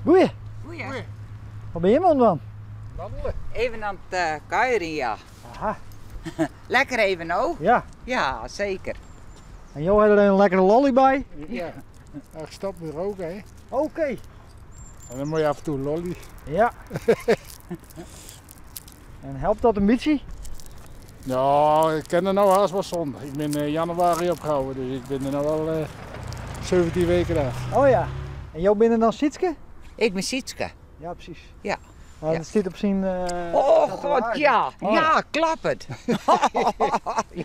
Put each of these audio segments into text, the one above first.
Goeie. Goeie. Wat bin jim oan it dwaan? Wandelen. Even aan it eh, kuierjen, ja. Aha. Lekker even, no? Ja. Ja, zeker. En jo ha der in lekkere lolly by? Ja. Ik stop met roken, hè. Oké. En dan moet je af en toe lolly. Ja. En helpt dat in bytsje? Ja, ik ken er nou haast wel zonder. Ik ben in januari opgehouden, dus ik ben er nou al 17 weken af. Oh ja. En jo binne dan Sietske? Ik ben Sietske. Ja, precies. Ja. Maar Ja. het stiet op syn. Oh tatoeage. god, ja. Oh. Ja, klap het.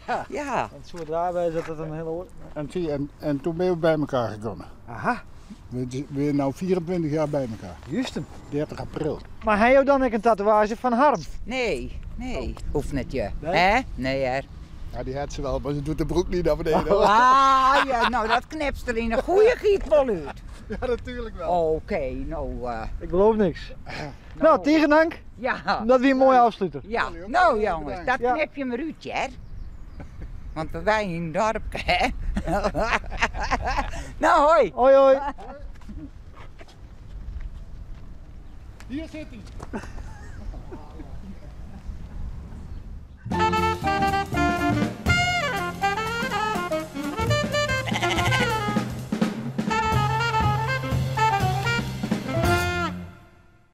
Ja. Ja. Want het soort daarbij is dat het een hele oor. En, zie, je, en, en toen ben we bij elkaar gekomen. Aha, We zijn nu 24 jaar bij elkaar. juist hem. 30 april. Maar hij heeft dan ook een tatoeage van Harm. Nee, nee. Hoeft net je. Nee? Hè? Nee, hè. Ja, die had ze wel, maar ze doet de broek niet naar beneden. hoor. Ah, ja, nou dat knipt er in een goede giet wel uit. Ja, natuurlijk wel. Oké, nou. Ik beloof niks. Nou, tegen dank. Ja. Dat weer een mooie afsluiter. Ja, nou jongens, dat Ja. knip je maar uit, hè? Want we zijn in het dorp, hè? nou, hoi. Hoi hoi. Hier zit hij.